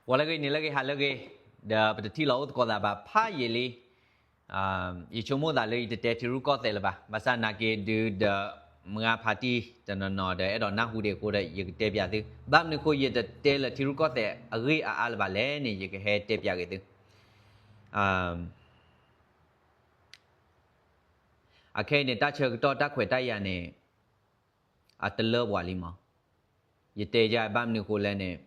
ပှၤလၢအဂ့ၤ နံၤလၢအဂ့ၤ ဟါလၢအဂ့ၤ, ဒီးပတထံၣ်လိာ်အိၣ်သကိးသးဘၣ်ဖးယံာ်လံ. ယဆိကမိၣ်သးလၢယတတဲထံရူၢ်ကီၢ်သဲးလၢၤဘၣ်. ဘၣ်ဆၣ်နာ်က့ဒုးဒီး မုၢ်ဂၤဖါတံၢ်တနီၤနီၤဒီး အဲၣ်ဒိးနၢ်ဟူဒံးအဃိဒီး ယကတဲပၠးသု. ဘၣ်မနုၤအဃိယတတဲလၢထံရူၢ်ကီၢ်သဲးအဂ့ၢ်အါအါလၢၤဘၣ်လဲၣ်န့ၣ် ယကဟဲတဲပၠးက့ၤသု. အခဲအံၤန့ၣ် တၢ်ဆၢကတီၢ်တၢ်ခွဲးတၢ်ယာ်န့ၣ် အတလၢပှၤလံမး. ယတဲယၤဘၣ်မနုၤအဃိလဲၣ်န့ၣ်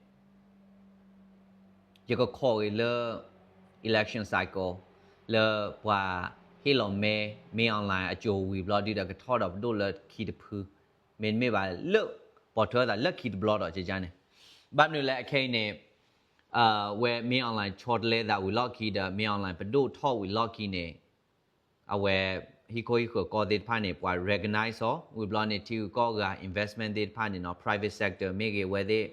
ယကခိးက့ၤလၢ election cycle လၢပှၤဟ့ၣ်လီၤမဲ မ့ၢ် online အစိၤဝံၤဘျီဒုဒီး ကထီၣ်ဒီးပဒိၣ်လၢခံတဖု, မ့တမ့ၢ်ဘၣ်လၢ ပိာ်ထွဲသးလၢခံတဘျီဒီးကကါန့ၣ်. ဘၣ်မနုၤလဲၣ် အခဲအံၤန့ၣ် ဝဲမ့ၢ် online ဆီတလဲသးဝံၤလီၢ်ခံဒီး မ့ၢ် online ပဒိၣ်ထီၣ်ဝံၤလီၢ်ခံန့ၣ် အဝဲ ဟံၣ်ခိၣ်ဟံၣ်ဃၢၤကီၢ်သ့ၣ်တဖၣ်န့ၣ် ပှၤ recognize အီၤ, ဝံၤဘျီန့ၣ် ထံဂုၤကီၢ်ဂၤ investment သ့ၣ်တဖၣ်န့ၣ်နီၤ private sector မ့ၢ်ဂ့ၤ အဝဲသ့ၣ်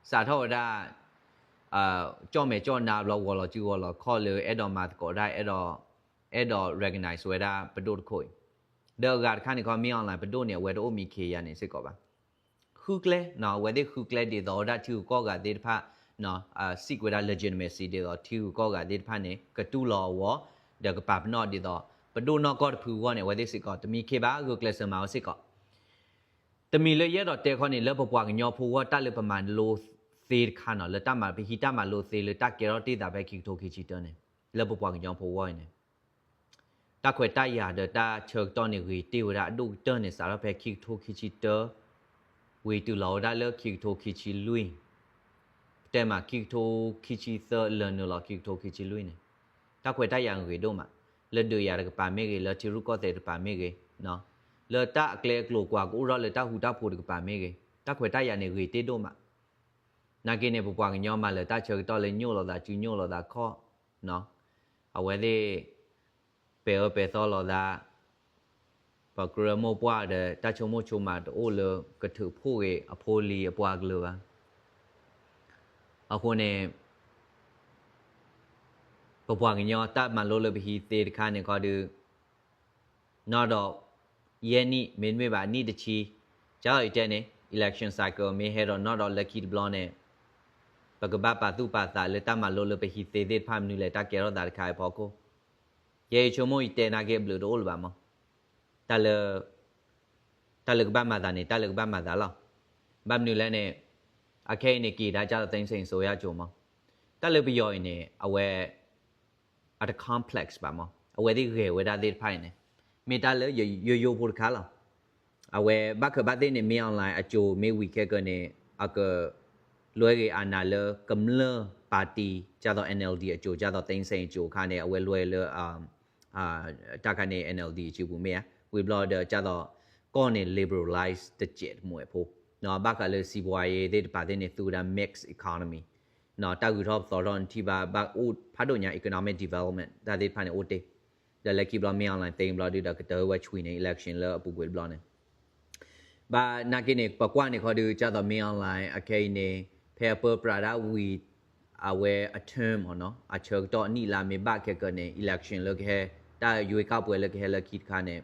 စးထီၣ်ဝဲဒၣ် ကၠီၣ်မဲာ်ကၠီၣ်နါဘျီ ဂီၤလီၤစုဂီၤလီၤခီၣ်လၢ အဲၣ်ဒိးမၤသကိးဒၣ် အဲၣ်ဒိး အဲၣ်ဒိး recognize ဝဲဒၣ်ပဒိၣ်တခိၣ်အံၤ, ဒီးအဂၤတခါန့ၣ်ခီ မ့ၢ် online ပဒိၣ်န့ၣ် အဝဲတအိၣ်မံခ့ယၤန့ၣ်စ့ၢ်ကီးဘၣ်. ဃုကျဲ, အဝဲသ့ၣ်ဃုကျဲဒ်သိးဝဲဒၣ်ထံဂုၤကီၢ်ဂၤသ့ၣ်တဖၣ် seek ဝဲဒၣ် legitimacy ဒ်သိးထံဂုၤကီၢ်ဂၤသ့ၣ်တဖၣ်န့ၣ် ကတူၢ်လိာ်အီၤ ဒီးကပာ်ပနီၣ်ဒ်သိး ပဒိၣ်နီၢ်ကီၢ်တဖုအဂီၢ်န့ၣ် အဝဲသ့ၣ်စ့ၢ်ကီး တမံခ့ဘၣ် ဂုာ်ကျဲးစၢးမၤဝဲစ့ၢ်ကီး. တမံၤလၢယအဲၣ်ဒိးတဲခီန့ၣ် လၢပပှၤကညီဖိအဂီၢ် တၢ်လၢပမၤလိသ့တခါနီၤ လၢတၢ်မၤပဟံးတၢ်မၤလိသ့လၢတၢ်ကဲထီၣ်တ့ၢ်သးဖဲခံကထိခံဆံတၢန့ၣ် လၢပပှၤကညီဖိအဂီၢ်အံၤန့ၣ် တၢ်ခွဲးတၢ်ယာ်ဒီးတၢ်ဆၢကတီၢ်န့ၣ် ဂ့ၤတ့ၢ်ဝဲဒၣ်အဒိၣ်ကတၢၢ်န့ၣ် စးထီၣ်ဖဲခံကထိခံဆံတၢ ဝံၤတုၤလီၤဝဲဒၣ်လၢခံကထိခံဆံလွံၢ်, ပတဲမး ခံကထိခံဆံသၢ လၢနုာ်လီၤခံကထိခံဆံလွံၢ်န့ၣ် တၢ်ခွဲးတၢ်ယာ်ဂ့ၤဒိၣ်မး, လၢဒုးယၤတကပၤမ့ၢ်ဂ့ၤ, လၢထံရူၢ်ကီၢ်သဲးတကပၤမ့ၢ်ဂ့ၤ, လၢတၢ်အကျဲအကျိၤကွာ်ကအိၣ်ထီၣ်လၢတၢ်ဃူတၢ်ဖိးတကပၤမ့ၢ်ဂ့ၤ, တၢ်ခွဲးတၢ်ယာ်န့ၣ်ဂ့ၤတ့ၢ်ဒိၣ်မး. နာ်က့န့ၣ် ပပှၤကညီမၤလၢာ်တၢ်ဆၢကတီၢ်လၢညိၣ်လိာ်သးစုညိၣ်လိာ်သးခီၣ်, အဝဲသ့ၣ် ပဲာ်အၢပဲာ်သီလိာ်သး, ပကြၢးမိၢ်ပှၢ်ဒီး တၢ်ဆိကမိၣ်ဆိကမးတအိၣ်လၢကထုးဖှိၣ်က့ၤအဖိလံၤအပှၤကလုာ်ဘၣ်. အဃိန့ၣ် ပပှၤကညီတၢ်မၤလိလၢပဟံးသ့တခါန့ၣ်ခီဒုး နီၢ်ဒီး ယဲၢ်နံၣ် မ့တမ့ၢ်ဘၣ်နံၣ်တဆံ, ကၢ်လီၤယတဲန့ၣ် election cycle မ့ၢ်ဟဲဒီးနီၢ်ဒီးလၢခံတဘျီန့ၣ် ပကဘၣ်ပာ်သူၣ်ပာ်သးလၢတၢ်မၤလိလၢပဟံးသ့သ့ၣ်တဖၣ်မနုၤလဲၣ် တၢ်ကဲထီၣ်သးတခါအံၤအဖီခိၣ်, ယဲယဆိကမိၣ်ယတဲနာ်က့အဘျုးတအိၣ်လၢၤဘၣ်မး. တၢ်လၢ တၢ်လၢကဘၣ်မၤသးန့ၣ် တၢ်လၢကဘၣ်မၤသးလီၤ. ဘၣ်မနုၤလဲၣ်န့ၣ် အခဲအံၤန့ၣ် က့ၤဒၣ်ကၢ်လီၤ သိမ်းဆဲးစိၤယၢ်ကၠိမး. တၢ်လၢပယီၤအံၤန့ၣ် အဝဲ အတ complex ဘၣ်မး, အဝဲသ့ၣ်ဂဲၤဝဲဒၣ်သ့ၣ်တဖၣ်အံၤန့ၣ် မ့ၢ်တၢ်လၢယယိယိဖိတခါလီၤ. အဝဲဘၣ်ခၢၣ်ဘၣ်သ့ၣ်န့ၣ် မ့ၢ် online အစိၤမ့ၢ်ဝံၤခဲကၢန့ၣ် အကလွဲဂ့ၤအာဏာလၢကမျၢၢ် party ကၢ်သိး NLD အစိၤ ကၢ်သိး သိမ်းဆဲးစိၤအခါန့ၣ် အဝဲလွဲလၢ တၢ်ခါန့ၣ် NLD အစုပူၤမ့ၢ်ဧါ, ဝံၤဘျီဒီးကၢ်သိး ကီၢ်န့ၣ် liberalize တစဲးတမှဲးဖိ, ဘၣ်ဃးလၢ စီးပွားရေး သ့ၣ်တဖၣ်သ့ၣ်န့ၣ် သူဝဲဒၣ် mixed economy, တၢ်ဂုၤထီၣ်ပသီထီၣ်န့ၣ်ထံၣ်ဘၣ် ဘၣ်အိၣ်ဖးဒိၣ်ညါ economic development တၢ်သ့ၣ်တဖၣ်န့ၣ်အိၣ်တ့ၢ်, ဒီးလၢခံဘျီ မ့ၢ် online သ့ဘျီဒုဒီး ကတၢၢ်ဝဲဆွံန့ၣ် election လၢအပူၤကွံာ်တဘျီန့ၣ် ဘၣ်နာ်က့န့ၣ် ပကွၢ်န့ၣ်ခီဒုး ကၢ်သိး မ့ၢ် online အခဲအံၤန့ၣ် ဖဲအပၢပြးဒၣ်ဝံၤ အဝဲအ term မ့ၢ်နီၤ အဆၢကတီၢ်နံၣ်လါမ့ၢ်ဘၣ်ခဲကၢန့ၣ် election လၢကဟဲ တၢ်ရွေးကောက်ပွဲလၢကဟဲလၢခံတခါန့ၣ်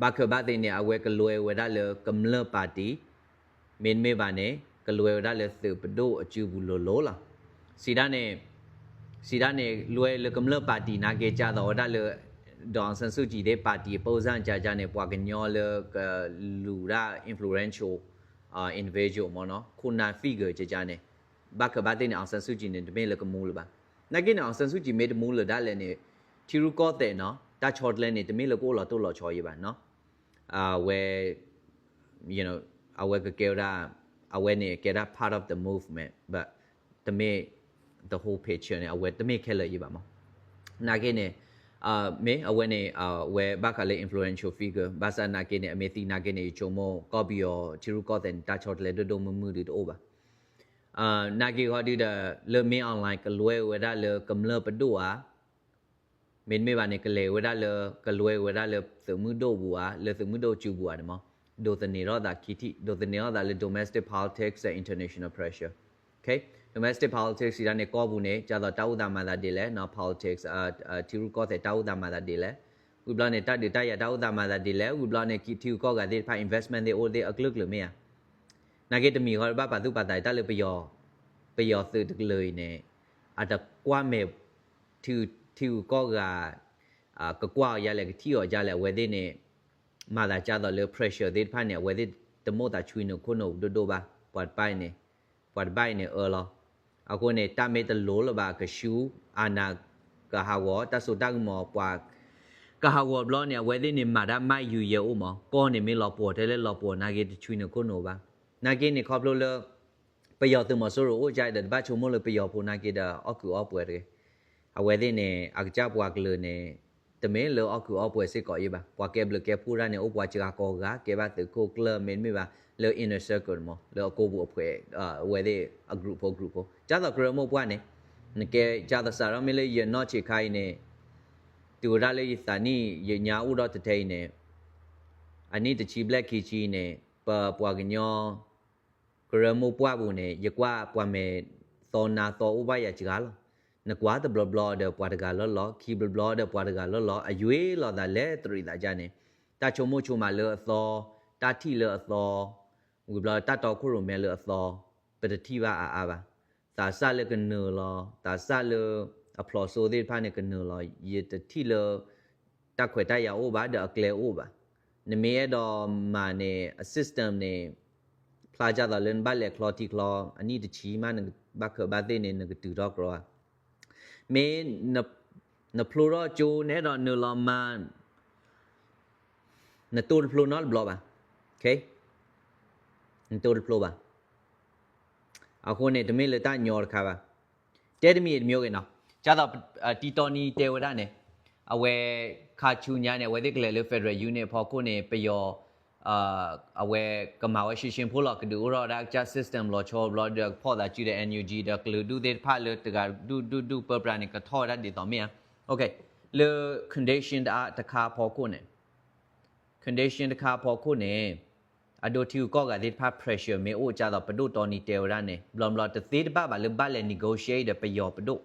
ဘၣ်ခၢၣ်ဘၣ်သ့ၣ်န့ၣ် အဝဲကလွဲဝဲဒၣ်လၢကမျၢၢ် party, မ့တမ့ၢ်ဘၣ်န့ၣ် ကလွဲဝဲဒၣ်လၢသုးပဒိၣ်အစုပူၤလိၤလိၤလီၤ. စံးဒၣ်န့ၣ် စံးဒၣ်န့ၣ် လွဲလၢကမျၢၢ် party နာ်က့ ကၢ်သိးဝဲဒၣ်လၢ ဒေါ်အောင်ဆန်းစုကြည် သ့ၣ် party အ ပုံစံ ကၢ်ကၢ်န့ၣ် ပှၤကညီလၢကလူၤဒၣ် influential individual မ့ၢ်နီၤ ခိၣ်နၢ် figure ကၢ်ကၢ်န့ၣ် ဘၣ်ခၢၣ်ဘၣ်သ့ၣ်န့ၣ် အောင်ဆန်းစုကြည် န့ၣ် တမ့ၢ်လၢကမူလၢၤဘၣ်. နာ်က့န့ၣ် အောင်ဆန်းစုကြည် မ့ၢ်တမူလၢၤဒၣ်လဲာ်န့ၣ် ထံရူၢ်ကီၢ်သဲးနီၤ တၢ်ဆီတလဲန့ၣ် တမ့ၢ်လၢကအိၣ်လီၤတိၢ်လီၤဆီယံၤဘၣ်နီၤ အဝဲ အဝဲကကဲဝဲဒၣ် အဝဲန့ၣ်ကဲဒၣ် part of the movement but တမ့ၢ် the whole picture န့ၣ် အဝဲတမ့ၢ်ခဲလၢာ်ယံၤဘၣ်မး. နာ်က့န့ၣ် မ့ၢ်အဝဲန့ၣ် အဝဲဘၣ်ဃးလၢ influential figure ဘၣ်ဆၣ်နာ်က့န့ၣ် အမ့ၢ်သံနာ်က့န့ၣ် ယဆိကမိၣ် ကီၢ်ပယီၤထံရူၢ်ကီၢ်သဲးန့ၣ် တၢ်ဆီတလဲဒိၣ်ဒိၣ်မုၢ်မုၢ်ဒုးတအိၣ်ဘၣ်. နာ်က့ဃီဒုဒီး လၢ မ့ၢ် online ကလွဲဝဲဒၣ်လၢကမျၢၢ်ပဒိၣ်ဧါ မ့တမ့ၢ်ဘၣ်န့ၣ် ကလဲၤဝဲဒၣ်လၢ ကလွဲဝဲဒၣ်လၢသုးမုၢ်ဒိၣ်ပူၤဧါ လၢသုးမုၢ်ဒိၣ်စုပူၤဧါန့ၣ်မး ဒိးသန့ၤထီၣ်သးခံထံၣ် ဒိးသန့ၤထီၣ်သးလၢ domestic politics and international pressure. Okay, domestic politics စံးဒၣ်န့ၣ် ကီၢ်ပူၤန့ၣ် ကၢ်သိးတၢ်အိၣ်သးမၤသးဒ်လဲၣ်နီၤ politics ထံရူၢ်ကီၢ်သဲးတၢ်အိၣ်သးမၤသးဒ်လဲၣ် ဝံၤဘျီန့ၣ် တၢ်ဒုးတၢ်ယၤတၢ်အိၣ်သးမၤသးဒ်လဲၣ် ဝံၤဘျီန့ၣ် ထံဂုၤကီၢ်ဂၤသ့ၣ်တဖၣ် investment သ့ၣ်အိၣ်သ့ၣ်အကလုာ်ကလုာ်မ့ၢ်ဧါ. နာ်က့တမံၤဃီဘၣ်ပာ်သူၣ်ပာ်သးတၢ်လၢပယီၤ ပယီၤသုးတကလုာ်အံၤန့ၣ် အတကွၢ်မဲာ် ထံဂုၤကီၢ်ဂၤ ကကွၢ်အီၤဒ်လဲၣ် ကထံၣ်အီၤဒ်လဲၣ် အဝဲသ့ၣ်န့ၣ် မၤသးကၢ်သိးလၢ pressure သ့ၣ်တဖၣ်န့ၣ် အဝဲသ့ၣ်တမိၣ်သးဆွံနုာ်ခိၣ်နူာ်ဒိၣ်ဒိၣ်ဘၣ် ပှၤတဖၣ်အံၤန့ၣ် ပှၤတဖၣ်အံၤန့ၣ်အၢလီၤ. အဃိန့ၣ် တၢ်မ့ၢ်တလိၤလၢၤဘၣ်ကဆူ အာဏာကဟးဂီၤ တၢ်စိတၢ်ကမီၤပှၤ ကဟးဂီၤဘျီန့ၣ် အဝဲသ့ၣ်န့ၣ်မၤတၢ်မၤယူၤယဲအိၣ်မး ကီၢ်န့ၣ်မ့ၢ်လီၤပှီၤထဲလၢလီၤပှီၤနာ်က့တဆွံနုာ်ခိၣ်နူာ်ဘၣ်. နာ်က့န့ၣ်ခီဖျိလၢ ပယီၤသုးမီၤစိရိၤအိၣ်ကါဒီး တဘၣ်ဆိကမိၣ်လၢပယီၤဖိနာ်က့ဒီးအီၣ်ကုးအီပှဲၤတဂ့ၤ. အဝဲသ့ၣ်န့ၣ် အကစၢ်ပှၤကလုာ်န့ၣ် တမ့ၢ်လၢအီၣ်ကုးအီပှဲၤစ့ၢ်ကီးအံၤဘၣ်. ပှၤကဲဘျုးကဲဖှိၣ်တၢ်န့ၣ် အိၣ်ပှၤစှၤကိးဂၤ ကဲဘၣ်သုးခိၣ်ကျၢၢ်မ့တမ့ၢ်ဘၣ် လၢ inner circle မး လၢအကိာ်ပူၤအဖှဲး အဝဲသ့ၣ်အ group ဖိ group ဖိ ကၢ်သိးကရၢမိၢ်ပှၢ်န့ၣ် နကဲကၢ်သိးစးထီၣ်မ့ၢ်လၢယနီၢ်ဆံးခါအံၤန့ၣ် တုၤဝဲဒၣ်လၢယသးနံၣ်ယညါအိၣ်ဒီးတထဲအံၤန့ၣ် အနံၣ်တဆံဘျဲၣ်ခံဆံန့ၣ် ပပှၤကညီ ကရၢမိၢ်ပှၢ်ပူၤန့ၣ် ယကွၢ်ပှၤမဲာ်သီနါသီအိၣ်ဘၣ်ယၤစှၤလီၤ. နကွၢ်တဘျီဘျီဒီးပှၤတဂၤလၢလီၤ ခံဘျီဘျီဒီးပှၤတဂၤလၢလီၤ အယွ့လိာ်သးလဲၤတရံးသးဒ်န့ၣ် တၢ်ဆိကမိၣ်ဆိကမးလၢအသီ တၢ်ထံၣ်လၢအသီ ဝံၤဘျီတၢ်တီခိၣ်ရိၣ်မဲလၢအသီ ပတထံၣ်ဘၣ်အါအါဘၣ်. သးစၢ်လၢကနုာ်လီၤ သးစၢ်လၢအဖျိးစိသ့ၣ်တဖၣ်န့ၣ်ကနုာ်လီၤ ယတထံၣ်လၢ တၢ်ခွဲးတၢ်ယာ်အိၣ်ဘၣ်ဒီးအကျဲအိၣ်ဘၣ်. နမ့ၢ်အဲၣ်ဒိးမၤန့ၣ် အ system န့ၣ် ဖျါကၢ်သိးလၢနဘၣ်လဲၤချီထံချီ အနံၣ်တဆံမးနဘၣ်ခၢးဘၣ်သ့ၣ်န့ၣ် နကတုၤထီၣ်ကြီဧါ. မ့ၢ် နဖျိထီၣ်ကၠိ နအဲၣ်ဒိးနုာ်လီၤမၤ နတိၢ်တဖျိနီတဘျီဘၣ်. နတိၢ်တဖျိဘၣ်. အဃိန့ၣ် တမ့ၢ်လၢတၢ်ညီတခါဘၣ်. တဲတမံၤတမံၤဂ့ၤနီၤ, ကၢ်သိး တံတီနံတဲဝဲဒၣ်န့ၣ်, အဝဲ ခါဆူညါန့ၣ် အဝဲသ့ၣ်ကလဲၤလၢ federal unit အဖီခိၣ်န့ၣ် ပယီၤ အဝဲကမၤဝဲရှင်းရှင်းဖိလီၤ ကဒုးအိၣ်ထီၣ်ဝဲဒၣ်ကစၢ် system လီၤဆီဘျီဒီး ကဖီၣ်သးစုဒီး NUG ဒီးကလုာ်ဒူၣ်သ့ၣ်တဖၣ်လၢတဂၤဒူၣ်ဒူၣ်ဒူၣ်ပၢပြးန့ၣ် ကထီၣ်ဝဲဒၣ်ဒ်သိးမ့ၢ်ဧါ. လၢ condition တခါဖီခိၣ်န့ၣ် condition တခါဖီခိၣ်န့ၣ် အဒိထံဂုၤကီၢ်ဂၤသ့ၣ်တဖၣ် pressure မ့ၢ်အိၣ်ကၢ်သိး ပဒိၣ်တီနံတဲဝဲဒၣ်န့ၣ် ဘျီဘျီတသ့တဘၣ်ဘၣ်လၢဘၣ်လဲၤ negotiate ဒီးပယီၤပဒိၣ်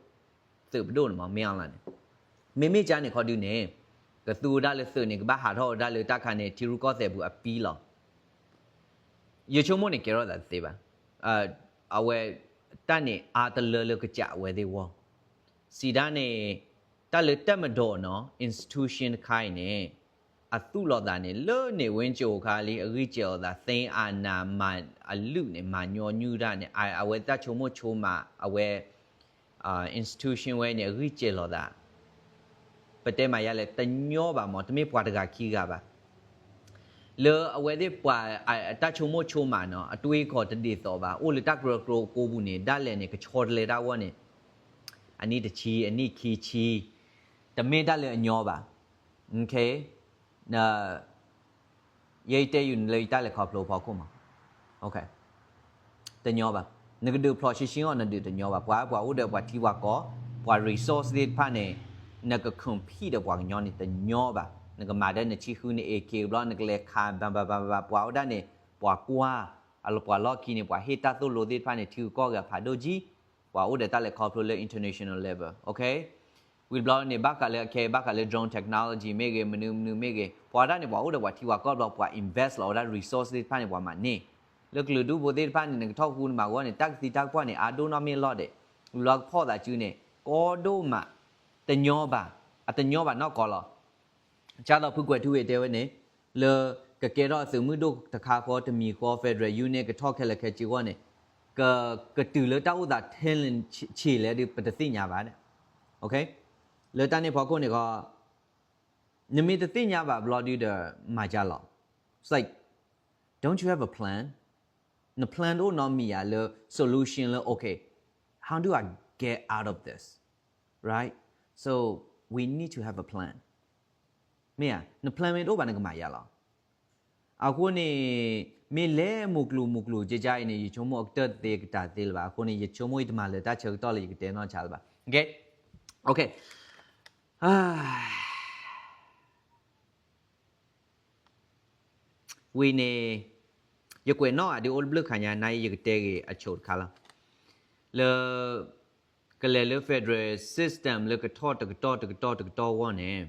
သုးပဒိၣ်န့ၣ်မ့ၢ် မ့ၢ်အီၤလၢန့ၣ် မ့မ့ၢ်ကၢ်န့ၣ်ခီဒုန့ၣ် ကသူဝဲဒၣ်လၢသုးန့ၣ် ကဘၣ်ဟးထီၣ်ဝဲဒၣ်လၢတၢ်ခါန့ၣ် ထံရူၢ်ကီၢ်သဲးပူၤအပံလီၤ. ယဆိကမိၣ်န့ၣ်ကဲထီၣ်သးတသ့ဘၣ်. အဝဲ တၢ်န့ၣ်အါတလၢလၢကစးဝဲသ့ၣ်ဝီ စံးဒၣ်န့ၣ် တၢ်လၢတၢ်မၤဒိးနီၤ institution တခါအံၤန့ၣ် အသူၣ်လီၤသးန့ၣ် လၢန့ၣ် ဝ့ကၠိခါလံ အဂံၢ်စဲးလီၤသး သ့အနၤမၤအလုၢ်န့ၣ် မၤညီနုၢ်တၢ်န့ၣ် အဝဲတၢ်ဆိကမိၣ်ဆိကမး အဝဲ institution ဝဲန့ၣ် အဂံၢ်စဲးလီၤသး ပတဲမၤယါလဲၣ် တညီဘၣ်မး တမ့ၢ်ပှၤတဂၤခံဂၤဘၣ် လၢအဝဲသ့ၣ်ပှၤ တၢ်ဆိကမိၣ်ဆိကမးနီၤ အတွေးအခေါ်တဒ်သိးဘၣ် အိၣ်လၢတၢ်ကရၢကရိကိးပူၤန့ၣ် ဒၣ်လဲာ်န့ၣ် ကဆီတလဲတၢ်ဂီၢ်န့ၣ် အနံၣ်တဆံ အနံၣ်ခံဆံ တမ့ၢ်တၢ်လၢအညီဘၣ်. ယတဲယုာ်နလၢယတၢ်လဲၤခီဖျိဖီခိၣ်မး တညီဘၣ်. နကဒုးဖျိးရှံရှံအီၤ နဒုးတညီဘၣ်. ပှၤ ပှၤအိၣ်ဒီးပှၤထံပှၤကီၢ် ပှၤ resource သ့ၣ်တဖၣ်န့ၣ် နက compete ဒီးပှၤကညီန့ၣ်တညီဘၣ်. နကမၤဒီးနဆံဃုန AK ဘျီ နကလဲၤခး ဘၣ်ဘၣ်ဘၣ်ဘၣ် ပှၤအိၣ်ဒၣ်န့ၣ် ပှၤကွၢ် အလီၤပှၤလီၢ်ခံန့ၣ် ပှၤဟ့ၣ်တၢ်သိၣ်လိသ့ၣ်တဖၣ်န့ၣ် ထံဂုၤကီၢ်ဂၤဖးဒိၣ်ကံ ပှၤအိၣ်ဒီးတၢ်လဲၤခီဖျိလၢ international level ဝံၤတဘျီန့ၣ် ဘၣ်ဃးလၢအခဲ ဘၣ်ဃးလၢ drone technology မ့ၢ်ဂ့ၤ မနုၤမနုၤမ့ၢ်ဂ့ၤ ပှၤဒၣ်န့ၣ် ပှၤအိၣ်ဒီးပှၤထံပှၤကီၢ်ဘျီ ပှၤ invest လီၤဝဲဒၣ် resource သ့ၣ်တဖၣ်န့ၣ် ပှၤမၤန့ၢ် လၢကလုာ်ဒူၣ်ဖိသ့ၣ်တဖၣ်န့ၣ် နကထီၣ်ဃူနမၤဂီၢ်န့ၣ် တၢ်ကသံတၢ်ကပှၢ်န့ၣ် အါဒိၣ်နီၢ်မ့ၢ်လီၢ်ဒဲး ဝံၤဘျီကဖီၣ်သးစုန့ၣ် ကီဒိၣ်မး တညီဘၣ် အတညီဘၣ်နီၢ်ကီၢ်လီၤ. ကၢ်သိးဖုကွဲးထူဝ့ၤတဲဝဲန့ၣ် လၢကကဲထီၣ်အသုးမုၢ်ဒိၣ်တခါဃီ တမံၤဃီ federal union ကထီၣ်ခဲလၢာ်ခဲဆ့အဂီၢ်န့ၣ် က ကတုၤလၢတၢ်အိၣ်သး talent ဆံးလဲၣ်ဒီး ပတသ့ၣ်ညါဘၣ် လၢတၢ်န့ၣ်ဖီခိၣ်န့ၣ်ဃီ နမ့ၢ်တသ့ၣ်ညါဘၣ်ဘျီဒုဒီး မၤကၢ်လီၤ. It's like, don't you have a plan? န plan တအိၣ်နီတမံၤဧါလၢ solution လၢ okay, how do I get out of this? Right? So we need to have a plan. မ့ၢ်ဧါ, န plan မ့ၢ်တအိၣ်ဘၣ် နကမၤယါလီၤ. အဃိန့ၣ် မ့ၢ်လဲၤမုၢ်ကျိၤမုၢ်ကျိၤကကါအံၤန့ၣ် ယဆိကမိၣ်အကတၢၢ်တသ့ကတၢၢ်တသ့လၢၤဘၣ်. အဃိန့ၣ် ယဆိကမိၣ်ယတမၤလၢၤတၢ်ဆၢကတီၢ်လၢယကတဲနီၢ်ဆါလၢၤဘၣ်. Okay? Okay. ဝံၤန့ၣ် ယကွဲးနီၣ်ဂၤဒုးအိၣ်တဘျုးခါညါ နာ်အံၤယကတဲဂ့ၤအဆိးတခါလီၤ. လၢ ကလဲၤလၢ federal system လၢကထီၣ်တကတီၢ်တကတီၢ်တကတီၢ်ဂီၢ်န့ၣ်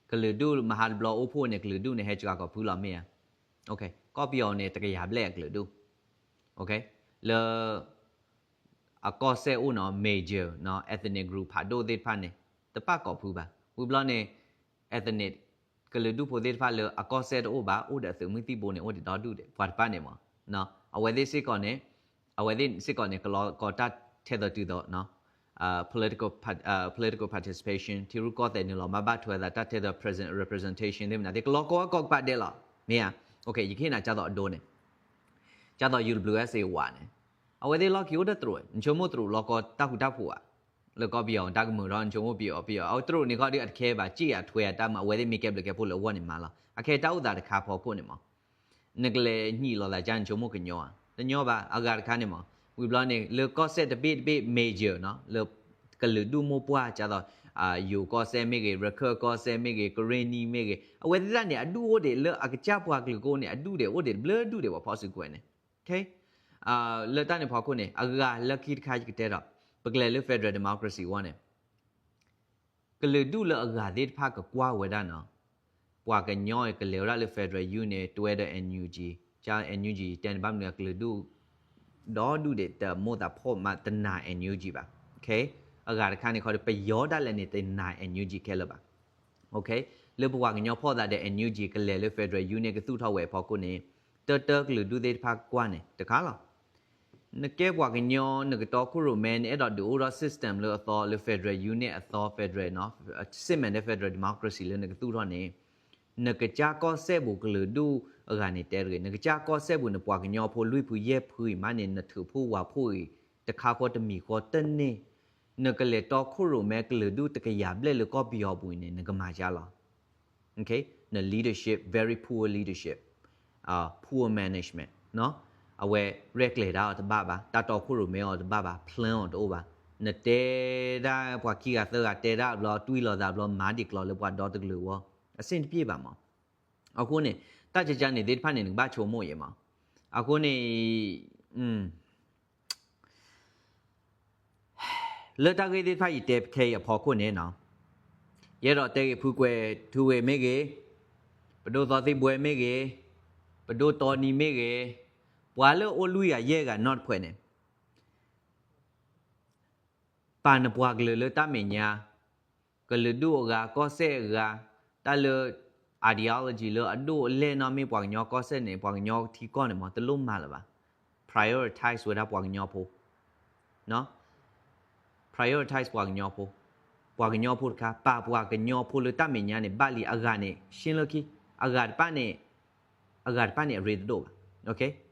ကလုာ်ဒူၣ်မဟါတဘျီအိၣ်ဖှိၣ်န့ၣ် ကလုာ်ဒူၣ်န့ၣ် ဟဲစှၤကီးဖုလီၤမ့ၢ်ဧါ. ကီၢ်ပယီၤန့ၣ် တကယၤဘျဲၣ်အကလုာ်ဒူၣ်. လၢ အကီၢ်စဲၣ်အိၣ်နီၤ major နီၤ ethnic group ဖးဒိၣ်သ့ၣ်တဖၣ်န့ၣ် တပာ်ကိးဖုဘၣ်. ဝံၤဘျီန့ၣ် ethnic ကလုာ်ဒူၣ်ဖိသ့ၣ်တဖၣ်လၢအကီၢ်စဲၣ်တအိၣ်ဘၣ် အိၣ်ဒီးအသုးမုၢ်သံၣ်ဘိန့ၣ် အိၣ်ဒံးဒီဒူၣ်ဒံး ပှၤတဖၣ်န့ၣ်မး အဝဲသ့ၣ်စ့ၢ်ကီးန့ၣ် အဝဲသ့ၣ်စ့ၢ်ကီးန့ၣ် ကလီကီတၢ်ထဲသိးတုၤသိး political participation ထံရူၢ်ကီၢ်သဲးနုာ်လီၤမၤဘၣ်ထွဲသးတၢ်ထဲသိး representation သ့ၣ်မနုၤသ့ၣ် ကလီကီဝဲကိးကပၤဒဲးလီၤ. မ့ၢ်ဧါ. ယကဟ့ၣ်နၤကၢ်သိးအဒိန့ၣ် ကၢ်သိး UWSA ဝဲန့ၣ် အဝဲသ့ၣ်လီၢ်ခံအိၣ်ဒီးတရူး နဆိကမိၣ်တရူးလီၢ်ကီတၢ်ဃူတၢ်ဖိးဧါ လၢကီၢ်ပယီၤတၢ်ကမုာ်ထီၣ် နဆိကမိၣ်ပယီၤပယီၤ အဝဲတရူးန့ၣ်ခီဒီးအတခဲဘၣ် စ့ၢ်အထွဲအတၢ်မၤ အဝဲသ့ၣ်မ့ၢ်ကဲဘျုးကဲဖှိၣ်လၢအဂီၢ်န့ၣ်မၤလီၤ အခဲတၢ်အိၣ်သးတခါဖီခိၣ်န့ၣ်မး နကလဲၤညံးလိာ်သးကၢ် နဆိကမိၣ်ကညီဧါ တညီဘၣ် အဂၤတခါန့ၣ်မး ဝံၤဘျီန့ၣ် လၢကီၢ်စဲၣ်တဘ့ၣ်တဘ့ၣ် major နီၤ လၢကလုာ်ဒူၣ်မိၢ်ပှၢ်ကၢ်သိး ယိၤကီၢ်စဲၣ်မ့ၢ်ဂ့ၤ ရခၢၣ်ကီၢ်စဲၣ်မ့ၢ်ဂ့ၤ ကရ့ၣ်နံၣ်မ့ၢ်ဂ့ၤ အဝဲသ့ၣ်တဖၣ်န့ၣ် အဒူၣ်အိၣ်ဒံးလၢအကစၢ်ပှၤကလုာ်ကအိၣ်န့ၣ် အဒူၣ်ဒံးအိၣ်ဒံးတဘျုးဒူၣ်ဒံးဘၣ် ဖီၣ်စုကဝဲၤန့ၣ် လၢတၢ်န့ၣ်ဖီခိၣ်န့ၣ် အဂၤလၢခံတခါယကတဲဒီး ပကလဲၤလၢ federal democracy အဂီၢ်န့ၣ် ကလုာ်ဒူၣ်လၢအဂၤသ့ၣ်တဖၣ်ကကွၢ်ဝဲဒၣ်နီၤ ပှၤကညီကလဲၤဝဲဒၣ်လၢ federal union တွဲဒီး NUG ကၢ် NUG တဲန့ၣ် ဘၣ်မနုၤအကလုာ်ဒူၣ် ဒီဒူၣ်ဒံးတမိၣ်သးဖှီၣ်မးတနာ် NUG ဘၣ် အဂၤတခါန့ၣ်ခီဒီး ပယီၤဒၣ်လဲာ်န့ၣ် တနာ် NUG ခဲလၢာ်ဘၣ် လၢပပှၤကညီဖှီၣ်သးဒီး NUG ကလဲၤလၢ federal union ကသူၣ်ထီၣ်ဝဲအဖီခိၣ်န့ၣ် တၢတၢကလုာ်ဒူၣ်သ့ၣ်တဖၣ်ကွၢ်န့ၣ် တခါလီၤ နကဲပှၤကညီ နကတီခိၣ်ရိၣ်မဲ နအဲၣ်ဒိးဒုးအိၣ်ထီၣ် system လၢအသီ လၢ federal unit အသီ federal နီၤ စစ်မှန်တဲ့ federal democracy လၢနကသူၣ်ထီၣ်န့ၣ် နကစၢ်ကီၢ်စဲၣ်ပူၤကလုာ်ဒူၣ်အဂၤန့ၣ်တဲတဂ့ၤ နကစၢ်ကီၢ်စဲၣ်ပူၤ နပှၤကညီဖိလွံၢ်ဖုယဲၢ်ဖုအံၤမးန့ၣ် နထုးဖှိၣ်ဝၤဖှိၣ်အံၤ တခါဃီတမံၤဃီတန့ၢ် နကလဲၤတီခိၣ်ရိၣ်မဲကလုာ်ဒူၣ်တကယၤဘျဲၣ်လၢကီၢ်ပယီၤပူၤအံၤန့ၣ် နကမၤကၢ်လီၤ န leadership very poor leadership, poor management နီၤ အဝဲရဲၣ်ကျဲၤတၢ်အီၤတဘၣ်ဘၣ် တၢ်တီခိၣ်ရိၣ်မဲအီၤတဘၣ်ဘၣ် plan အီၤတအိၣ်ဘၣ် နတဲဒၣ်ပှၤခံဂၤသၢဂၤတဲဒၣ်ဘျီ တွံၢ်လိာ်သးဘျီ မၤဒံးကျိၤလၢပှၤဒီတကလုာ်အဂီၢ် အဆင်တပြေဘၣ်မး အဃိန့ၣ် တၢ်ကကါန့ၣ်သ့ၣ်တဖၣ်န့ၣ် နကဘၣ်ဆိကမိၣ်အံၤမး အဃိန့ၣ် လၢတၢ်ဂ့ၢ်သ့ၣ်တဖၣ်ယတဲခဲအံၤအဖီခိၣ်န့ၣ်နီၤ ယအဲၣ်ဒိးတဲဂ့ၤဖုကွဲၤထူဝ့ၤမ့ၢ်ဂ့ၤ, ပဒိၣ်သီသံဘှဲမ့ၢ်ဂ့ၤ, ပဒိၣ်တီနံမ့ၢ်ဂ့ၤ, ပှၤလၢအအိၣ်လွံၢ်ဂၤယဲၢ်ဂၤနီတဖှဲးန့ၣ် ပာ်နပှၤကလုာ်လၢတၢ်မဲာ်ညါ, ကလုာ်ဒူၣ်အဂၤ ကီၢ်စဲၣ်အဂၤ, တၢ်လၢ ideology လၢအဒိၣ်အလဲၢ်နီတမ့ၢ်ပှၤကညီကီၢ်စဲၣ်န့ၣ် ပှၤကညီထံကီၢ်န့ၣ်မး တလိၣ်မၤလၢၤဘၣ်. Prioritize ဝဲဒၣ်ပှၤကညီဖိ prioritize ပှၤကညီဖိ, ပှၤကညီဖိတခါ ပာ်ပှၤကညီဖိလၢတၢ်မဲာ်ညါန့ၣ် ဘၣ်လံအဂၤန့ၣ် ရှင်းလၢခံ, အဂၤတဖၣ်န့ၣ်, အဂၤတဖၣ်န့ၣ် အရ့တဒိၣ်ဘၣ်.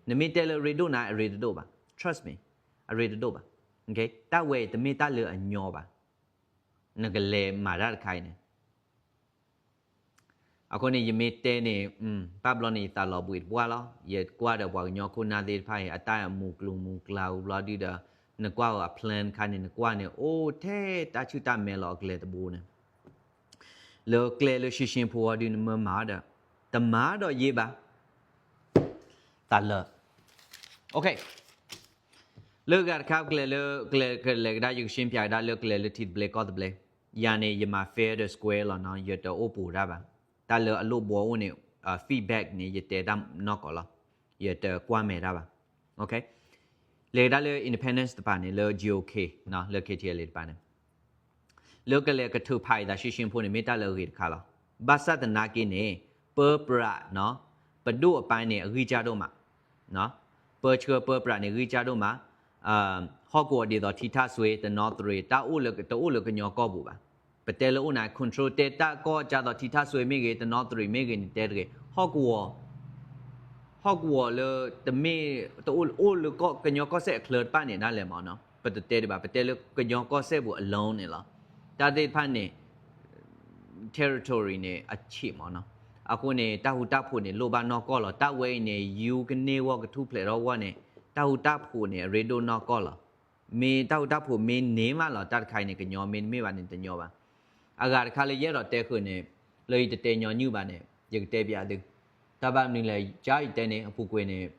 နမ့ၢ်တဲလၢအရ့ဒိၣ်နၤ အရ့တဒိၣ်ဘၣ်. Trust me, အရ့တဒိၣ်ဘၣ်. တၢ်ဝဲအံၤတမ့ၢ်တၢ်လၢအညီဘၣ်. နကလဲၤမၤတၢ်တခါအံၤန့ၣ် အဃိန့ၣ် ယမ့ၢ်တဲန့ၣ် ဘၣ်ဘျီန့ၣ် ယသးလီၤဘှံးတပှၢ်လီၤ. ယကွၢ်ဒီးပှၤကညီခိၣ်နၢ်သ့ၣ်တဖၣ်အံၤ အတၢ်မူကျူမူကျါဝံၤဘျီဒုဒီး နကွၢ်အီၤအ plan တခါန့ၣ် နကွၢ်န့ၣ် အိၣ်ထဲတၢ်ဆူၣ်တၢ်မဲာ်လီၤအကျဲတဘိန့ၣ် လၢကျဲလၢရှင်းရှင်းဖိအီၤဒု နမ့ၢ်မၤအီၤဒီး တမၤဒီးယ့ဘၣ် သးလၢ လၢဂၤတခါ ကလဲၤလၢ ကလဲၤ ကလဲၤကဒါ ယကရှင်းပြကဒါလၢကလဲၤလၢထံသဘျ့ကီၢ်သဘျ့, ယၤန့ၣ် ယမၤ fair ဒီး square လီၤနီၤ, ယတအိၣ်ပူၤတၢ်ဘၣ်. တၢ်လၢအလိၣ်ဘှီအိၣ်န့ၣ် feedback န့ၣ် ယတဲတၢ်နီၢ်ကီၢ်လီၤ. ယတကွၢ်မဲာ်တၢ်ဘၣ်. လဲၤကဒါလၢ independence တပၤန့ၣ် လၢ GOK လၢ KTLA တပၤန့ၣ် လၢကလဲၤကထုးဖးအံၤသးရှင်းရှင်းဖိန့ၣ် မ့ၢ်တၢ်လၢအဂ့ၤတခါလီၤ. ဘၣ်ဆၣ်သနာ်က့န့ၣ် ပၢပြး ပဒိၣ်အပိုင်းန့ၣ် အဂံၢ်စၢ်ဒိၣ်မး, ပၢဆှၢပၢပြးန့ၣ် ဂံၢ်စၢ်ဒိၣ်မး, ဟီၣ်ကဝီၤဒ်သိးထံထၣ်စွ့ တနီသရံး တၢ်အိၣ်လၢ တအိၣ်လၢကညီကီၢ်ပူၤဘၣ်. ပတဲလၢအိၣ်နၤ control တဲတၢ်ကီၢ်ကၢ်သိးထံထၣ်စွ့မ့ၢ်ဂ့ၤ တနီသရံးမ့ၢ်ဂ့ၤန့ၣ် တဲတဂ့ၤ ဟီၣ်ကဝီၤ ဟီၣ်ကဝီၤလၢတမ့ၢ် တအိၣ် အိၣ်လၢကညီကီၢ်စဲၣ်အချၢတဖၣ်န့ၣ် ဒၣ်လဲာ်မးနီၤ ပတတဲဒံးဘၣ် ပတဲလၢကညီကီၢ်စဲၣ်ပူၤ alone န့ၣ်လီၤ. တၢ်သ့ၣ်တဖၣ်န့ၣ် territory န့ၣ် အဆံးမးနီၤ. အဃိန့ၣ် တၢ်ဃူတၢ်ဖိးန့ၣ် လိၣ်ဘၣ်နီၢ်ကီၢ်လီၤ. တၢ်ဝဲအံၤန့ၣ် ယုကန့ၢ်ဂီၢ်ကထူၣ်ဖျဲးထီၣ်ဂီၢ်န့ၣ် တၢ်ဃူတၢ်ဖိးန့ၣ် အရ့ဒိၣ်နီၢ်ကီၢ်လီၤ. မ့ၢ်တၢ်ဃူတၢ်ဖိးမ့ၢ်န့ၢ်မးလီၤ တၢ်တခါအံၤန့ၣ် ကညီမ့ၢ်တမ့ၢ်ဘၣ်န့ၣ် တညီဘၣ်. အဂၤတခါလၢယအဲၣ်ဒိးတဲဃုာ်န့ၣ် လၢယတတဲညီနုၢ်ဘၣ်န့ၣ် ယကတဲပျးသု တၢ်ဘၣ်မနုၤလဲၣ် ကၢ်ယတဲန့ၣ် အပူၤကွံာ်န့ၣ်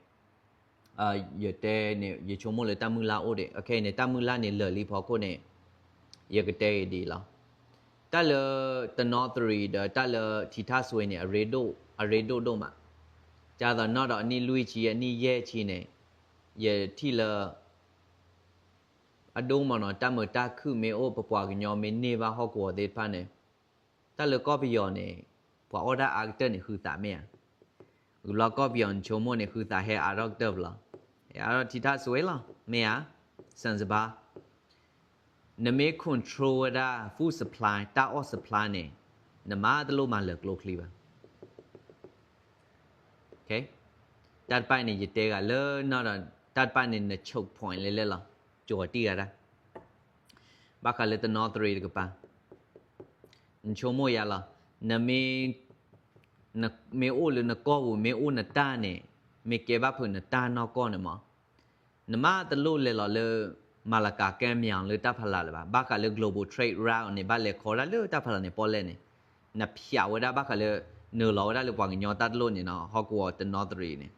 ယတဲန့ၣ် ယဆိကမိၣ်လၢတၢ်မုၢ်လၢ်အိၣ်ဒံး အခဲအံၤန့ၣ် တၢ်မုၢ်လၢ်န့ၣ်လၢာ်လံဖီခိၣ်န့ၣ် ယကတဲအံၤဒ်အံၤလီၤ. တၢ်လၢတနီသရံးဒီးတၢ်လၢထံထၣ်စွ့န့ၣ် အရ့ဒိၣ် အရ့ဒိၣ်ဒိၣ်မး. ကၢ်သိးနီၢ်ဒီးအနံၣ်လွံၢ်ဆံ အနံၣ်ယဲၢ်ဆံန့ၣ် ယထံၣ်လၢ အဒိမ့ၢ်နီၤ တၢ်မုာ်တၢ်ခုၣ်မ့ၢ်အိၣ် ပပှၤကညီမ့ၢ်န့ၢ်ဘၣ်ဟီၣ်ကဝီၤသ့ၣ်တဖၣ်န့ၣ် တၢ်လၢကီၢ်ပယီၤန့ၣ် ပှၤအီၣ်တၢ်အါကတၢၢ်န့ၣ် ဃုသးမ့ၢ်ဧါ. ဝံၤဘျီကီၢ်ပယီၤနဆိကမိၣ်န့ၣ် ဃုသးဟဲအါထီၣ်ကတၢၢ်ဘျီ, ဟဲအါထီၣ်ထံထၣ်စွ့လီၤ မ့ၢ်ဧါ. စၣ်စဘါ နမ့ၢ် control ဝဲဒၣ် food supply တၢ်အီၣ် supply န့ၣ် နမၤတလိၣ်မၤလၢာ်ကျိချံဘၣ်. တၢ်တဖၣ်န့ၣ် ယတဲဂၤလၢနီၢ်ဒီး တၢ်တဖၣ်န့ၣ် န choke point လဲၤလဲၣ်လီၤ, ကၠီၤတံၢ်ဂၤဒၣ် ဘၣ်ဃးလၢတနီသရံတကပၤ နဆိကမိၣ်ယၤလီၤ, နမ့ၢ် နမ့ၢ်အိၣ်လၢနကီၢ်ပူၤ မ့ၢ်အိၣ်နတၢ်န့ၣ် မ့ၢ်ကဲဘၣ်ဖုးနတၢ်နီၢ်ကီၢ်န့ၣ်မး နမၤတလိၣ်လဲၤလီၤလၢ မၤလကၤကဲမၠီၤလၢတၢ်ဖးလၢ်လၢၤဘၣ်. ဘၣ်ဃးလၢ global trade route န့ၣ် ဘၣ်လဲၤခီဒၣ်လၢတၢ်ဖးလၢ်န့ၣ်ပီၣ်လဲၣ်န့ၣ် နဖၠးဝဲဒၣ်ဘၣ်ဃးလၢ နုာ်လီၤဝဲဒၣ်လၢပှၤကညီတၢ်တလိၣ်န့ၣ်နီၤ ဟီၣ်ကဝီၤတနီသရံန့ၣ်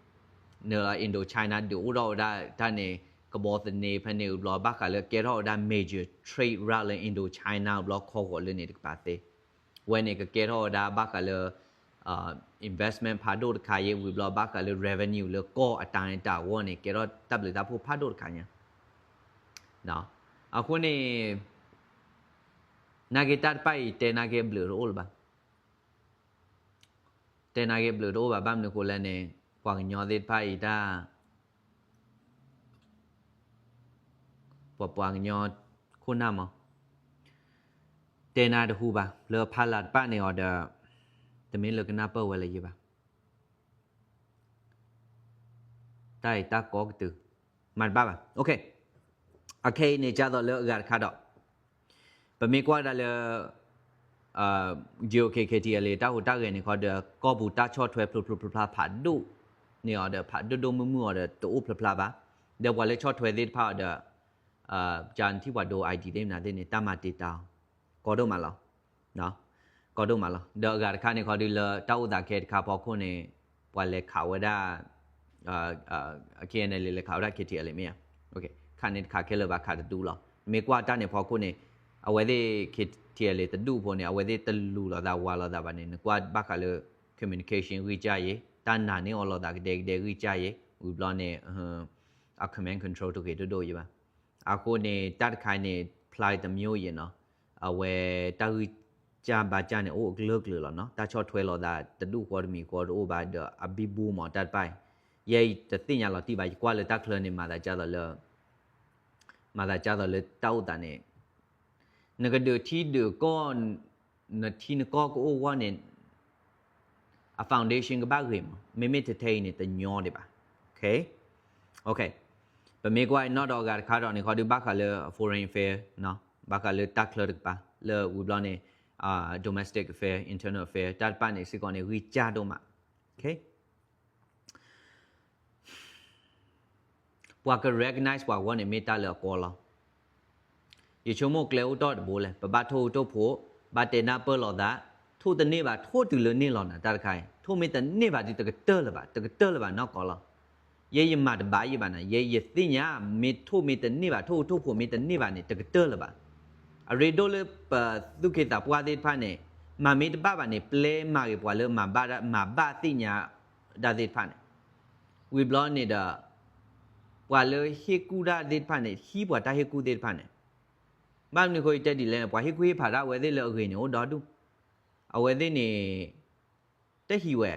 န Indo China ဒုးအိၣ်ထီၣ်ဝဲဒၣ်တၢ်န့ၣ် ကဘီသန့ဖဲန့ၣ်ဝံၤဘျီ ဘၣ်ဃးလၢကဲထီၣ်ဝဲဒၣ် major trade route လၢ Indo China ဝံၤဘျီ ခီဃီၤလၢန့ၣ်တကပၤသ့ ဝဲန့ၣ်ကကဲထီၣ်ဝဲဒၣ်ဘၣ်ဃးလၢ investment ဖးဒိၣ်တခါယဲ ဝံၤဘျီဘၣ်ဃးလၢ revenue လၢကီၢ်အတၢ်န့ၣ်တၢ်အဂီၢ်န့ၣ် ကဲထီၣ်တၢ်ဘျုးတၢ်ဖှိၣ်ဖးဒိၣ်တခါညါ. အဃိန့ၣ် နာ်က့တၢ်တဖၣ်အံၤ တဲနာ်က့ဘျုးတအိၣ်လၢၤဘၣ်. တဲနာ်က့ဘျုးတအိၣ်ဘၣ် ဘၣ်မနုၤဃိလဲၣ်န့ၣ် ပှၤကညီသ့ၣ်တဖၣ်အံၤတၢ် ပှၤပှၤကညီခိၣ်နၢ်မး တဲနၤတဟူဘၣ် လၢဖးလၢ်တဖၣ်န့ၣ်အီၤဒီး တမ့ၢ်လၢကနၢ်ပၢၢ်ဝဲလၢၤယဲဘၣ်. တၢ်အံၤတၢ်ကီကတုာ် မၤတဘၣ်ဘၣ်. အခဲအံၤန့ၣ် ကၢ်သိးလၢအဂၤတခါဒီး ပမ့ၢ်ကွၢ်ဒၣ်လၢ ယိၤ K K T L A တၢ်ဟူးတၢ်ဂဲၤန့ၣ်ခီဒီး ကီၢ်ပူၤတၢ်ဆီၣ်ထွဲဖျိဖျိဖျါဖျါဖးဒိၣ်န့ၣ်အီၤဒီး ဖးဒိၣ်ဒိၣ်မုၢ်မုၢ်အီၤဒီး တအိၣ်ဖျါဖျါဘၣ်. ဒီးပှၤလၢဆီၣ်ထွဲသ့ၣ်တဖၣ်အီၤဒီး ကၢ်နထံၣ်ပှၤဒိ I D သ့ၣ်မနုၤသ့ၣ်န့ၣ် တၢ်မၤတ့ၢ်တၢ်အီၤ ကီဒိၣ်မးလီၤ. ကီဒိၣ်မးလီၤ. ဒီးအဂၤတခါန့ၣ်ခီဒုးလၢတၢ်အိၣ်သးခဲတခါဖီခိၣ်န့ၣ် ပှၤလဲၤခးဝဲဒၣ် K N L A လဲၤခးဝဲဒၣ် K T L A မ့ၢ်ဧါ. ခးန့ၣ်တခးခဲလၢာ်ဘၣ် ခးတဒူလီၤ. မ့ၢ်ကွၢ်တၢ်န့ၣ်ဖီခိၣ်န့ၣ် အဝဲသ့ၣ် K T L A တဒူဖိန့ၣ် အဝဲသ့ၣ်တလူၤလိာ်သးဝးလိာ်သးဘၣ်န့ၣ် နကွၢ်ဘၣ်ဃးလၢ communication ဂံၢ်စၢ်ယဲ တၢ်နာ်န့ၢ်အီၤလိာ်သးကဒဲကဒဲဂံၢ်စၢ်ယဲ ဝံၤဘျီန့ၣ် အ command control တဂ့ၤဒိၣ်ဒိၣ်ယဲဘၣ်. အဃိန့ၣ် တၢ်တခါန့ၣ် ဖျါတမျိုးယဲနီၤ အဝဲတၢ်ဂံၢ်စၢ်ဘါစၢ်န့ၣ် အိၣ်အကလုာ်ကလုာ်လီၤနီၤ တၢ်ဆီၣ်ထွဲလိာ်သးတဒူၣ်ဃီတမံၤဃီတအိၣ်ဘၣ်ဒီး အဘံဘူမးတၢ်တဖၣ်အံၤ ယဲအံၤတသ့ၣ်ညါလီၤတံၢ်ဘၣ် ယကွၢ်လၢတၢ်ချၢန့ၣ် မၤသးကၢ်သိးလၢ မၤသးကၢ်သိးလၢတၢ်အိၣ်သးန့ၣ် နကဒုးထံဒုးကီၢ် နထံနကီၢ်ကအိၣ်ဂီၢ်န့ၣ် အ foundation ကဘၣ်ဂ့ၤမး မ့မ့ၢ်ထဲထဲအံၤန့ၣ် တညီဒံးဘၣ်. ပမ့ၢ်ကွၢ်နီၢ်ဒီးအဂၤတခါဒီးန့ၣ် ခီဒုးဘၣ်ဃးလၢ foreign affair ဘၣ်ဃးလၢတၢ်ချၢတကပၤ လၢဝံၤဘျီန့ၣ် domestic affair internal affair တၢ်တဖၣ်န့ၣ်စ့ၢ်ကီးန့ၣ် ဂံၢ်စၢ်ဒိၣ်မး ပှၤက recognize ပှၤဂီၢ်န့ၣ် မ့ၢ်တၢ်လၢအကီလီၤ. ယဆိကမိၣ်ကျဲအိၣ်တီၢ်တဘိလဲၣ် ပဘၣ်ထိၣ်ဟူထိၣ်ဖိး ဘၣ်တဲနၢ်ပၢၢ်လိာ်သး ထိၣ်တန့ၢ်ဘၣ် ထိၣ်တုၤလၢန့ၢ်လီၤနၤ တၢ်တခါအံၤ ထိၣ်မ့ၢ်တန့ၢ်ဘၣ်ဒီး တကတၢၢ်လၢၤဘၣ် တကတၢၢ်လၢၤဘၣ်နီၢ်ကီလီၤ. ယဲယမၤတဘၣ်ယံၤဘၣ်နၤ ယဲယသ့ၣ်ညါ မ့ၢ်ထိၣ်မ့ၢ်တန့ၢ်ဘၣ် ထိၣ်ဟူးထိၣ်ဖိးမ့ၢ်တန့ၢ်ဘၣ်န့ၣ် တကတၢၢ်လၢၤဘၣ်. အရ့ဒိၣ်လၢပသူၣ်က့သးပှၢ်သ့ၣ်တဖၣ်န့ၣ် မၤမ့ၢ်တဘၣ်ဘၣ်န့ၣ် ပျဲမၤဂ့ၤပှၤလၢမၤဘၣ်သ့ၣ်ညါဒၣ်သ့ၣ်တဖၣ်န့ၣ် ဝံၤဘျီန့ၣ်ဒီး ပှၤလၢဟ့ၣ်ကူၣ်တၢ်သ့ၣ်တဖၣ်န့ၣ် ဟံးပှၤတၢ်ဟ့ၣ်ကူၣ်သ့ၣ်တဖၣ်န့ၣ် ဘၣ်မနုၤဃိယတဲဒ်လဲၣ်န့ၣ် ပှၤဟ့ၣ်ကူၣ်ဟ့ၣ်ဖးတၢ်အဝဲသ့ၣ်လၢအဂ့ၤန့ၣ် အိၣ်ဒီဒူၣ် အဝဲသ့ၣ်န့ၣ် တဟံးဝဲ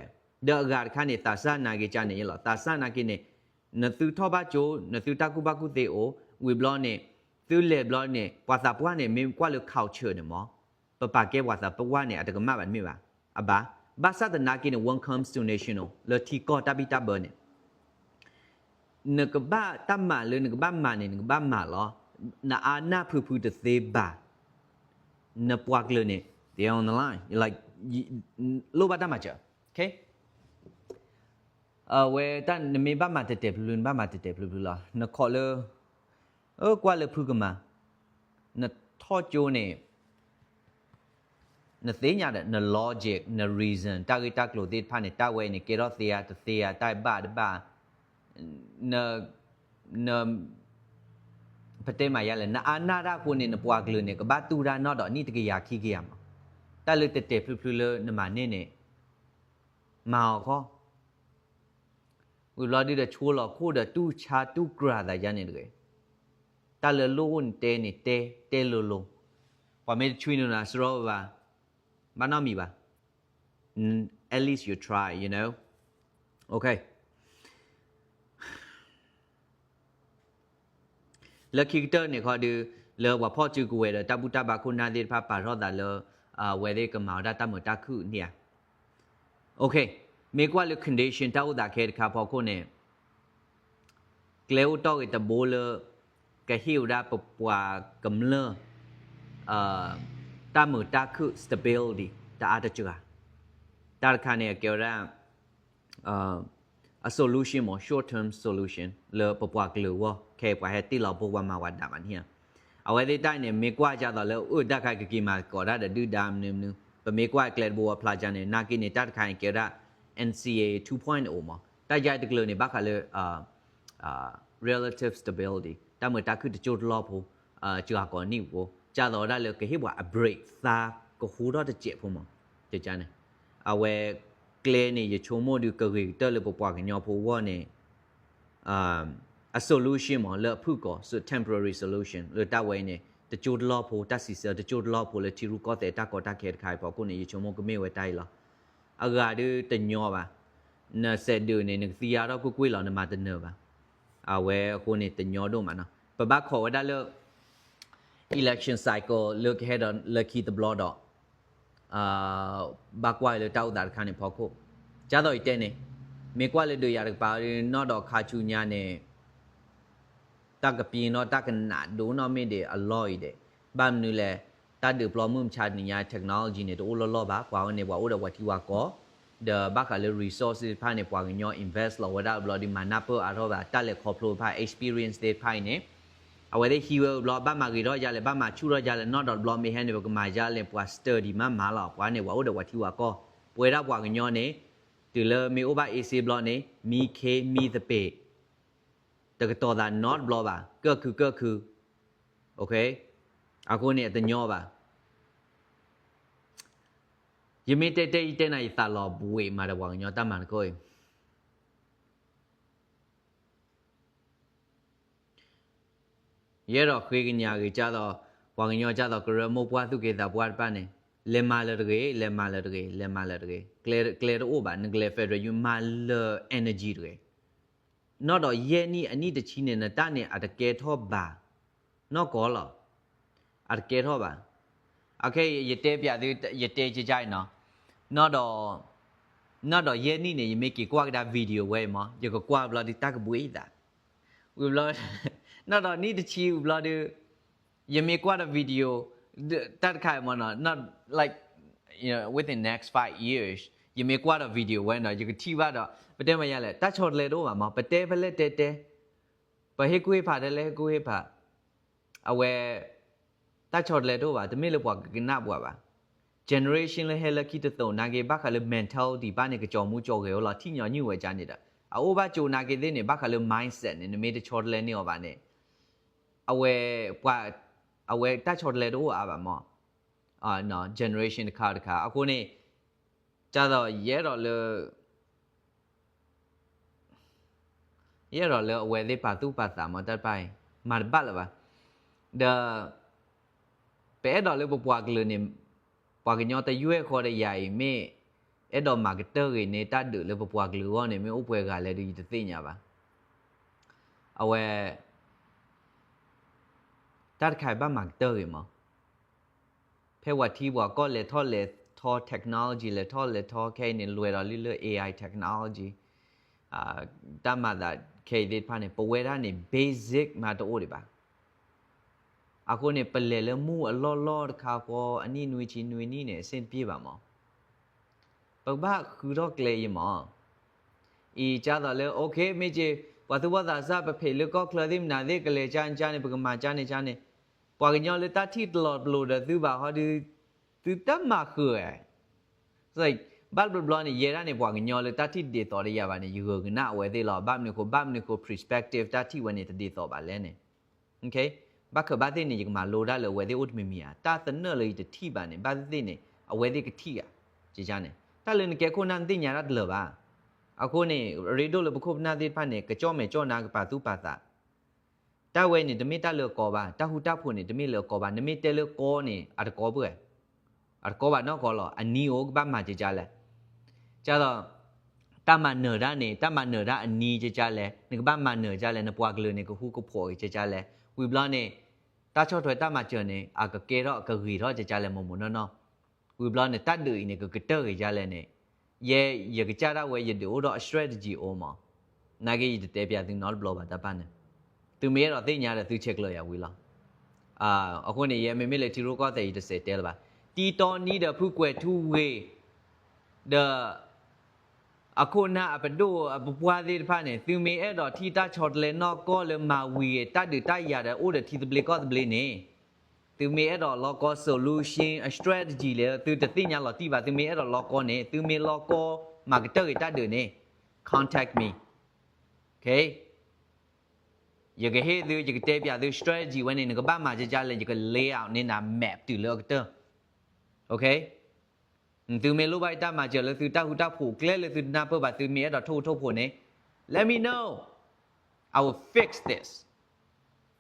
ဒီးအဂၤတခါန့ၣ် သးစၢ်နာ်က့ၤကၢ်န့ၣ်ယလီၤ သးစၢ်နာ်က့ၤန့ၣ် နသုထီၣ်ဘၣ်ကၠိ နသုတၢ်ကူၣ်ဘၣ်ကူၣ်သ့အိၣ် ဝံၤဘျီန့ၣ် သုလဲၤဘျီန့ၣ် ပှၤသးပှၢ်န့ၣ် မ့ၢ်ကွၢ်လၢ culture န့ၣ်မး ပပာ်ကဲပှၤသးပှၢ်န့ၣ် အတကမၣ်ဘၣ်တမ့ၢ်ဘၣ် အဘၣ် ဘၣ်ဆၣ်သနာ်က့န့ၣ် when comes to national လၢထံကီၢ်တၢ်ဘံၣ်တၢ်ဘၢန့ၣ် နကဘၣ်တၢ်မၤလၢနကဘၣ်မၤန့ၣ် နကဘၣ်မၤလီၤ. နအါနၢ်ဖုဖုတသ့ဘၣ်. နပှၤကလုာ်န့ၣ် they on the line. လိၣ်ဘၣ်တၢ်မၤစၢၤ. အဝဲတၢ်နမ့ၢ်ဘၣ်မၤတဲာ်တဲာ်ဖျုးဖျုး နဘၣ်မၤတဲာ်တဲာ်ဖျုးဖျုးလီၤ. နခိးလၢ အၢကွၢ်လၢဖုကမၤ နထီၣ်ကၠိန့ၣ် နသ့ၣ်ညါဒီး န logic န reason တၢ်ဂ့ၢ်တၢ်ကျိၤသ့ၣ်တဖၣ်န့ၣ် တၢ်ဝဲအံၤန့ၣ် ကဲထီၣ်သ့ဧါ တသ့ဧါ တၢ်ဘၣ်တဘၣ် န န ပတဲမၤယါလဲၣ် နအါနၢ်တၢ်အဃိန့ၣ် နပှၤကလုာ်န့ၣ် ကဘၣ်တူၢ်တၢ်နီၢ်ဒီးနံၣ်တကယၤခံကယၤမး တၢ်လၢတဲာ်တဲာ်ဖျုးဖျုးလၢနမၤန့ၢ်န့ၣ် မၤအီၤခီ ဝံၤဘျီဒုဒီးဆိလီၤခိၣ်ဒီးတူၢ်ဆါတူၢ်ကြၤသးယါန့ၣ်တဂ့ၤ. တၢ်လၢလိၣ်အိၣ်န့ၣ်တဲန့ၣ်တဲ တဲလိၤလိၤ, ပှၤမ့ၢ်တဆွံနုာ်နၤစရီဘၣ်, ဘၣ်နီတမံၤဘၣ်, at least you try, you know, okay. လၢခံကတၢၢ်န့ၣ်ခီဒုး လၢပှၤဖီၣ်စုကဝဲၤဒီးတၢ်ဘူၣ်တၢ်ဘါခိၣ်နၢ်သ့ၣ်တဖၣ်ပာ်ထီၣ်သးလၢ အဝဲသ့ၣ်ကမၤဝဲဒၣ်တၢ်မုာ်တၢ်ခုၣ်န့ၣ်ဧါ. Okay, မ့ၢ်ကွၢ်လၢ condition တၢ်အိၣ်သးခဲတခါဖီခိၣ်န့ၣ် ကျဲအိၣ်တီၢ်ဂ့ၤတဘိလၢ ကဟ့ၣ်ဝဲဒၣ်ပပှၤကမျၢၢ် တၢ်မုာ်တၢ်ခုၣ် stability တအါတစှၤ, တၢ်တခါန့ၣ် အကဲဝဲဒၣ် အ solution မ့ၢ် short term solution လၢပပှၤကလုာ်အဂီၢ် ခဲအံၤပှၤဟဲတ့ၢ်လီၤဘိပှၤမၤဝဲဒၣ်မးန့ၣ်ဧါ. အဝဲသ့ၣ်တၢ်န့ၣ် မ့ၢ်ကွၢ်ကသိးလၢ အိၣ်တၢ်ခါကက့ၤမၤသကိးတၢ်ဒီးဒုၣ်ဒါမနုၤမနုၤ ပမ့ၢ်ကွၢ်ကျဲတဘိဝဲဖျါကန့ၣ် နာ်က့န့ၣ် တၢ်တခါန့ၣ် ကဲဝဲဒၣ် NCA two point oh မ့ၢ် တၢ်ယါတကလုာ်န့ၣ် ဘၣ်ဃးလၢ relative stability တၢ်မုာ်တၢ်ခုၣ်တကၠိတလီၢ်ဖိ စှၤကိးနံၣ်ဖိ ကသိးဝဲဒၣ်လၢကဟ့ၣ်ပှၤအ break သါကဟူထီၣ်တစဲးဖိမ့ၢ် န့ၣ် အဝဲကျဲန့ၣ် ယဆိကမိၣ်ဒုးကဂ့ၤကတၢၢ်လၢပပှၤကညီဖိအဂီၢ်န့ၣ် အ solution မ့ၢ် လၢအဖုၣ်ကိာ် so temporary solution လၢတၢ်ဝဲအံၤန့ၣ် တကၠိတလီၢ်ဖိ တၢ်စံးဆၢတကၠိတလီၢ်ဖိလၢထံရူၢ်ကီၢ်သဲးတၢ်ကီတၢ်ခဲတခါအံၤဖီခိၣ်န့ၣ် ယဆိကမိၣ်ကမ့ၢ်ဝဲတၢ်အံၤလီၤ. အဂၤဒုးတညီဘၣ်, နစဲးဒုးန့ၣ် နကသံအါထီၣ်ကွ့ၢ်ကွ့ၢ်လီၤ နမၤတနၢၤဘၣ်. အဝဲအဃိန့ၣ်တညီဒိၣ်မးနီၤ ပဘၣ်ခိးဝဲဒၣ်လၢ election cycle လၢကဟဲဒီးလၢခံတဘျီဒီး ဘၣ်ကွၢ်လၢတၢ်အိၣ်သးတခါန့ၣ်ဖီခိၣ်, ကသိးယတဲန့ၣ် မ့ၢ်ကွၢ်လၢဒုးယၤတကပၤ နီၢ်ဒီးခါဆူညါန့ၣ် တၢ်ကပံၤနီၣ်တၢ်ကနးဒိၣ်နီၣ်မ့ၢ်ဒံးအလီၢ်အံၤဒံး, ဘၣ်မနုၤလဲၣ်, တၢ်ဒုးပျီမုၢ်မဆါတနံၤညါ technology န့ၣ် တအိၣ်လီၢ်လီၢ်ဘၣ်, ပှၤဝဲန့ၣ် ပှၤအိၣ်ဒီးပှၤထံပှၤကီၢ်, ဒီးဘၣ်ဃးလၢ resource သ့ၣ်တဖၣ်န့ၣ် ပှၤကညီ invest လီၤဝဲဒၣ်ဘျီဒီး မၤနၢ်ပၢၢ်အါထီၣ်ဘၣ် တၢ်လဲၤခီဖျိတဖၣ် experience သ့ၣ်တဖၣ်အံၤန့ၣ် အဝဲသ့ၣ်ဟံးဝဲဘျီ ဘၣ်မၤဂ့ၤထီၣ်ယါလဲၣ်, ဘၣ်မၤဆူၣ်ထီၣ်ယါလဲၣ်, နီၢ်ဒီးတဘျီမ့ၢ်ဟဲန့ၣ် ပကမၤယါလဲၣ်, ပှၤ study မးမးလီၤ, ပှၤန့ၣ် ပှၤအိၣ်ဒီးပှၤထံပှၤကီၢ်, ပဝဲဒၣ်ပှၤကညီန့ၣ် တုၤလၢမ့ၢ်အိၣ်ဘၣ် essay ဘျီန့ၣ် မံခ့မံသပ့ၤ တကတီၤသးနီတဘျီဘၣ်, ကၢၢ်ခုကၢၢ်ခု, အဃိန့ၣ် အတညီဘၣ်. ယမ့ၢ်တဲတဲ ယတဲနၤ ယသးလီၤဘှံးမးဒီးပှၤကညီတၢ်မၤတခီအံၤ ယအဲၣ်ဒိးဃ့ကညးဂ့ၤကသိး ပှၤကညီကသိး ကရၢမိၢ်ပှၢ်သူၣ်က့သးပှၢ်တဖၣ်န့ၣ် လဲၤမၤလၢတဂ့ၤ, လဲၤမၤလၢတဂ့ၤ, လဲၤမၤလၢတဂ့ၤ, ကျဲတအိၣ်ဘၣ်, နကလဲၤ federal ယူၤ မၤလၢ energy တဂ့ၤ. နီၢ်ဒီးယဲၢ်နံၣ်အနံၣ်တဆံန့ၣ် နတၢ်န့ၣ် အတကဲထီၣ်ဘၣ်, နီၢ်ကီၢ်လီၤ, အတကဲထီၣ်ဘၣ်. အခဲအံၤ ယတဲပျးသု ယတဲကကါအံၤနီၤ, နီၢ်ဒီး နီၢ်ဒီးယဲၢ်နံၣ်န့ၣ် ယမ့ၢ်က့ၤကွၢ်ကဒါ video ဝဲအံၤမး ယကကွၢ်ဘျီဒုးတၢ်ကဘှံးအသး, ဝံၤဘျီ နီၢ်ဒီးနံၣ်တဆံဝံၤဘျီဒုး ယမ့ၢ်ကွၢ်ဒီး video တၢ်တခါအံၤမးနီၤ not like you know within next five years ယမ့ၢ်ကွၢ်ဒီး video ဝဲနီၤ ယကထံၣ်ဘၣ်ဒီး ပတဲမၤယါလဲၣ် တၢ်ဆီတလဲတအိၣ်ဘၣ်မး ပတဲဖဲလဲၣ်တဲတဲ ပဟ့ၣ်ကူၣ်ဟ့ၣ်ဖးထဲလဲၣ်ဟ့ၣ်ကူၣ်ဟ့ၣ်ဖး အဝဲ တၢ်ဆီတလဲတအိၣ်ဘၣ် တမ့ၢ်လၢပှၤကကနၣ်ပှၤဘၣ်. generation လၢဟဲလၢခံတသိးနာ်က့ ဘၣ်ဃးလၢ mentality ဘၣ်န့ၣ် ကကၠီၤမူကၠီၤဂဲၤဝဲလီၤ ထံၣ်ညီနုၢ်ဝဲကါန့ၣ်ဒီး အအိၣ်ဘၣ်ကၠိနာ်က့သ့ၣ်န့ၣ် ဘၣ်ဃးလၢ mindset န့ၣ် နမ့ၢ်တဆီတလဲန့ၢ်အီၤဘၣ်န့ၣ် အဝဲ ပှၤ အဝဲတၢ်ဆီတလဲတအိၣ်အါဘၣ်မး generation တခါတခါ အဃိန့ၣ် ကသိးယအဲၣ်ဒိးလၢ ယအဲၣ်ဒိးလၢအဝဲသ့ၣ်ပာ်သူၣ်ပာ်သးမး တၢ်တဖၣ်အံၤ မၤတဘၣ်လၢၤဘၣ်. ဒီး ပအဲၣ်ဒိးလၢပပှၤကလုာ်န့ၣ် ပှၤကညီတယွဲၢ်ဃီဒီးယၤအံၤ မ့ၢ်အဲၣ်ဒိးမၤကတၢၢ်ဂ့ၤန့ၢ်တၢ်ဒုးလၢပပှၤကလုာ်အဂီၢ်န့ၣ် မ့ၢ်အိၣ်ပှဲၤဂၤလဲၣ်ဒီး ယတသ့ၣ်ညါဘၣ်. အဝဲ တၢ်တခါအံၤဘၣ်မၤကတၢၢ်ဂ့ၤမး ဖဲပှၤထံပှၤကီၢ်လဲၤထီၣ်လဲၤထီ technology လဲၤထီၣ်လဲၤထီ ခဲအံၤန့ၣ် လဲၤဒီးလံလၢ A I technology တၢ်မၤသးခဲအံၤသ့ၣ်တဖၣ်န့ၣ် ပဝဲဒၣ်န့ၣ် basic မးတအိၣ်ဒံးဘၣ်. အဃိန့ၣ် ပလဲၤလၢမူအလီၢ်လီၢ်တခါဃီ အနံၣ်နွံဆံနွံနံၣ်န့ၣ် အဆင်တပြေဘၣ်မး ပကဘၣ်ဃုထီၣ်ကျဲအံၤမး အံၤကသိးလၢ okay မ့ၢ်က့ၤ ပှၤသူၣ်ဘီၣ်သးစၢ် ပဖံးလၢကီၢ်ချၢသ့ၣ်မနုၤသ့ၣ် ကလဲၤကါန့ၣ်ကါန့ၣ် ပကမၤကါန့ၣ်ကါန့ၣ် ပှၤကညီလၢတၢ်ထံၣ်တလီၤပလိာ်ဒီးသုဘၣ်ဟီဒီး သုတမၤဃုာ်ဧါ. ဘၣ်တဘျီဘျီန့ၣ် ယဲဒၣ်န့ၣ် ပှၤကညီလၢတၢ်ထံၣ်တဒ်သိးဒီးယၤဘၣ်န့ၣ် ယဂုာ်ကနၣ်အဝဲသ့ၣ်လီၤ. ဘၣ်မနုၤဃိ ဘၣ်မနုၤဃိ perspective တၢ်ထံၣ်ဝဲန့ၣ် တဒ်သိးဘၣ်လဲၣ်န့ၣ် ဘၣ်ခၢၣ်ဘၣ်သ့ၣ်န့ၣ် ယကမၤလိတၢ်လၢအဝဲသ့ၣ်အိၣ်တမံၤမံၤဧါ. တၢ်သနၢၣ်လၢယတထံၣ်ဘၣ်န့ၣ် ဘၣ်သ့ၣ်သ့ၣ်န့ၣ် အဝဲသ့ၣ်ကထံၣ်ဧါ. န့ၣ် တၢ်လၢနကဲခိၣ်နၢ်နသ့ၣ်ညါတၢ်တလၢာ်ဘၣ်. အဃိန့ၣ် ရ့ဒိၣ်လၢပခိၣ်ပနၢ်သ့ၣ်တဖၣ်န့ၣ် ကကၠီၣ်မဲာ်ကၠီၣ်နါ ကပာ်သူၣ်ပာ်သး တၢ်ဝဲန့ၣ် တမ့ၢ်တၢ်လၢအကီဘၣ်, တၢ်ဃူတၢ်ဖိးန့ၣ် တမ့ၢ်လၢအကီဘၣ်, နမ့ၢ်တဲလၢကီန့ၣ် အတကီဘၣ်, အတကီဘၣ်နီၢ်ကီလီၤ, အနံၤအိၣ်ကဘၣ်မၤကကလဲၣ်, ကသိး တၢ်မၤနၢၤတၢ်န့ၣ် တၢ်မၤနၢၤတၢ်အနံၤကကလဲၣ်, နကဘၣ်မၤနၢၤကလဲၣ်, နပှၤကလုာ်န့ၣ် ကဃူကဖိးကကလဲၣ်, ဝံၤဘျီန့ၣ် တၢ်ဆီၣ်ထွဲတၢ်မၤစၢၤန့ၣ် အကကဲထီၣ်အကဂ့ၤထီၣ်ကကလဲၣ် မိၢ်မိၢ်နီၢ်နီၢ်, ဝံၤဘျီန့ၣ် တၢ်ဒုးအံၤန့ၣ် ကကတၢၢ်ဂ့ၤကလဲၣ်န့ၣ်, ယဲ ယကစၢ်ဒၣ်ဝဲ ယဒုးအိၣ်ဒီးအ strategy အိၣ်မး, နာ်က့ ယတတဲပၠးသုနီတဘျီဘၣ်တၢ်ပၢ်န့ၣ်, သုမ့ၢ်အဲၣ်ဒိးသ့ၣ်ညါဒီး သုဆဲးကျၢယၤဝံၤလီၤ. အဃိန့ၣ် ယဲမ့မ့ၢ်လၢထံရူၢ်ကီၢ်သဲး ယတစဲးတဲလၢၤဘၣ်, တံတီနံဒီးဖုကွဲးထူဝ့ၢ် ဒီး အခိၣ်နၢ်အပဒိၣ်အပပှၢ်သ့ၣ်တဖၣ်န့ၣ် သုမ့ၢ်အဲၣ်ဒိးထံၣ်တၢ်ဆီတလဲနီၢ်ကီၢ်လၢမၤဝံၤဂ့ၤ တၢ်ဒုးတၢ်ယၤဒီးအိၣ်ဒီးထံသဘျ့ကီၢ်သဘျ့န့ၣ်, သုမ့ၢ်အဲၣ်ဒိးလီကီ solution အ strategy လၢသုတသ့ၣ်ညါလီၤတံၢ်ဘၣ် သုမ့ၢ်အဲၣ်ဒိးလီကီန့ၣ် သုမ့ၢ်လီကီမၤကတၢၢ်ဂ့ၤတၢ်ဒုးန့ၣ်, contact me, okay, ယကဟ့ၣ်သု ယကတဲပၠးသု strategy ဝဲန့ၣ် နကဘၣ်မၤကကလဲၣ် ယက lay out န့ၢ်နၤ map တုၤလၢအကတၢၢ်, okay, သုမ့ၢ်လိၣ်ဘၣ်တၢ်မၤစၢၤလၢသုတၢ်ဃူတၢ်ဖိးကျဲလၢသုတနၢ်ပၢၢ်ဘၣ် သုမ့ၢ်အဲၣ်ဒိးထိၣ်ဖိထိၣ်ဖိးန့ၣ်, let me know, I will fix this,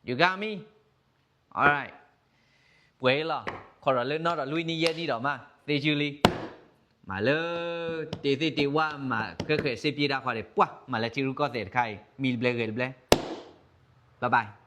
you got me, alright, ပှဲၤလီၤ, ခီဒီးလၢနီၢ်ဒီးလွံၢ်နံၣ်ယဲၢ်နံၣ်ဒီးမး သ့ၣ်ကူလံ, မၤလၢ တ့သ့ၣ်တ့ဝၣ်မၤဃဲဃဲစ့ပျ့တၢ်ခီဒီး ပှၤမၤလၢထံရူၢ်ကီၢ်သဲးတခါအံၤ မံတဘျဲဂဲၤတဘျဲ, bye bye.